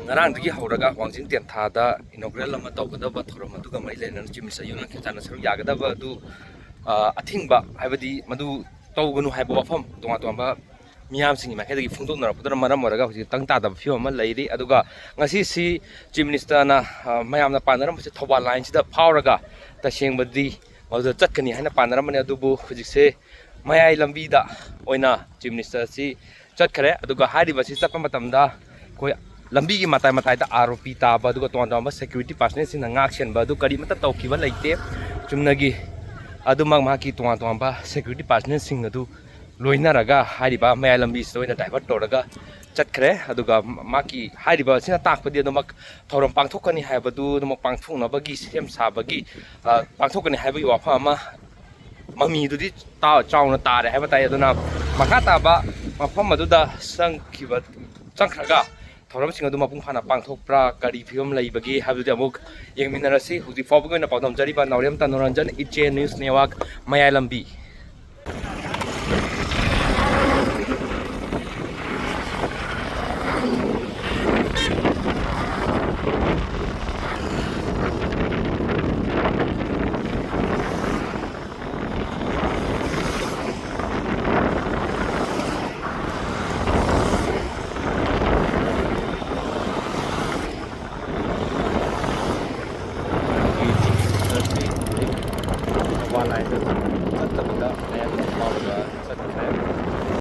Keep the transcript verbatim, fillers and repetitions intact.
ꯉꯔꯥꯡꯗꯒꯤ ꯍꯧꯔꯒ ꯋꯥꯡꯖꯤꯡ ꯇꯦꯟꯊꯥꯗ inaugural ꯑꯃ ꯇꯧꯒꯗꯕ ꯊꯧꯔꯝ ꯑꯗꯨꯒ ꯃꯔꯤ ꯂꯩꯅꯅ Chief Minister ꯌꯨꯝꯅꯥꯝ ꯈꯦꯝꯆꯥꯟꯅ ꯁꯔꯨꯛ ꯌꯥꯒꯗꯕ ꯑꯗꯨ, ꯑ, ꯑꯊꯤꯡꯕ, ꯍꯥꯏꯕꯗꯤ ꯃꯗꯨ ꯇꯧꯒꯅꯨ ꯍꯥꯏꯕ ꯋꯥꯐꯝ ꯇꯣꯉꯥꯟ ꯇꯣꯉꯥꯟꯕ ꯃꯤꯌꯥꯝꯁꯤꯡꯒꯤ ꯃꯥꯏꯀꯩꯗꯒꯤ ꯐꯣꯡꯗꯣꯛꯅꯔꯛꯄꯗꯨꯅ ꯃꯔꯝ ꯑꯣꯏꯔꯒ ꯍꯧꯖꯤꯛ ꯇꯪ ꯇꯥꯗꯕ ꯐꯤꯕꯝ ꯑꯃ ꯂꯩꯔꯤ꯫ ꯑꯗꯨꯒ ꯉꯁꯤꯁꯤ Chief Ministerꯅ, ꯑ, ꯃꯌꯥꯝꯅ ꯄꯥꯟꯅꯔꯝꯕꯁꯦ ꯊꯧꯕꯥꯜ lineꯁꯤꯗ ꯐꯥꯎꯔꯒ ꯇꯁꯦꯡꯕꯗꯤ ꯃꯗꯨꯗ ꯆꯠꯀꯅꯤ ꯍꯥꯏꯅ ꯄꯥꯟꯅꯔꯝꯕꯅꯤ꯫ ꯑꯗꯨꯕꯨ ꯍꯧꯖꯤꯛꯁꯦ ꯃꯌꯥꯏ ꯂꯝꯕꯤꯗ ꯑꯣꯏꯅ Chief Ministerꯁꯤ ꯆꯠꯈ꯭ꯔꯦ꯫ ꯑꯗꯨꯒ ꯍꯥꯏꯔꯤꯕꯁꯤ ꯆꯠꯄ ꯃꯇꯝꯗ ꯑꯩꯈꯣꯏ ꯂꯝꯕꯤꯒꯤ ꯃꯇꯥꯏ ꯃꯇꯥꯏꯗ ꯑꯥꯔ ꯑꯣ ꯄꯤ ꯇꯥꯕ, ꯑꯗꯨꯒ ꯇꯣꯉꯥꯟ ꯇꯣꯉꯥꯟꯕ security personnelꯁꯤꯡꯅ ꯉꯥꯛ ꯁꯦꯟꯕ ꯑꯗꯨ ꯀꯔꯤꯃꯠꯇ ꯇꯧꯈꯤꯕ ꯂꯩꯇꯦ꯫ ꯆꯨꯝꯅꯒꯤ ꯑꯗꯨꯃꯛ ꯃꯍꯥꯛꯀꯤ ꯇꯣꯉꯥꯟ ꯇꯣꯉꯥꯟꯕ security personnelꯁꯤꯡ ꯑꯗꯨ ꯂꯣꯏꯅꯔꯒ ꯍꯥꯏꯔꯤꯕ ꯃꯌꯥꯏ ꯂꯝꯕꯤꯁꯤꯗ ꯑꯣꯏꯅ divert ꯇꯧꯔꯒ ꯆꯠꯈ꯭ꯔꯦ꯫ ꯑꯗꯨꯒ ꯃꯍꯥꯛꯀꯤ ꯍꯥꯏꯔꯤꯕ ꯑꯁꯤꯅ ꯇꯥꯛꯄꯗꯤ ꯑꯗꯨꯃꯛ ꯊꯧꯔꯝ ꯄꯥꯡꯊꯣꯛꯀꯅꯤ ꯍꯥꯏꯕꯗꯨ ꯑꯗꯨꯃꯛ ꯄꯥꯡꯊꯣꯛꯅꯕꯒꯤ ꯁꯦꯝ ꯁꯥꯕꯒꯤ, ꯑ, ꯄꯥꯡꯊꯣꯛꯀꯅꯤ ꯍꯥꯏꯕꯒꯤ ꯋꯥꯐꯝ ꯑꯃ ꯃꯃꯤꯗꯨꯗꯤ ꯇꯥ-, ꯆꯥꯎꯅ ꯇꯥꯔꯦ ꯍꯥꯏꯕ ꯇꯥꯏ꯫ ꯑꯗꯨꯅ ꯃꯈꯥ ꯇꯥꯕ ꯃꯐꯝ ꯑꯗꯨꯗ ꯆꯪꯈꯤꯕ, ꯆꯪꯈ꯭ꯔꯒ ꯊꯧꯔꯝꯁꯤꯡ ꯑꯗꯨ ꯃꯄꯨꯡ ꯐꯥꯅ ꯄꯥꯡꯊꯣꯛꯄ꯭ꯔꯥ, ꯀꯔꯤ ꯐꯤꯕꯝ ꯂꯩꯕꯒꯦ ꯍꯥꯏꯕꯗꯨꯗꯤ ꯑꯃꯨꯛ ꯌꯦꯡꯃꯤꯟꯅꯔꯁꯤ꯫ ꯍꯧꯖꯤꯛ ꯐꯥꯎꯕꯒꯤ ꯑꯣꯏꯅ ꯄꯥꯎꯗꯝꯖꯔꯤꯕ ꯅꯥꯎꯔꯦꯝ ꯇꯅꯨꯔꯟꯖꯟ, Ichei News Network, ꯃꯌꯥꯏ ꯂꯝꯕꯤ꯫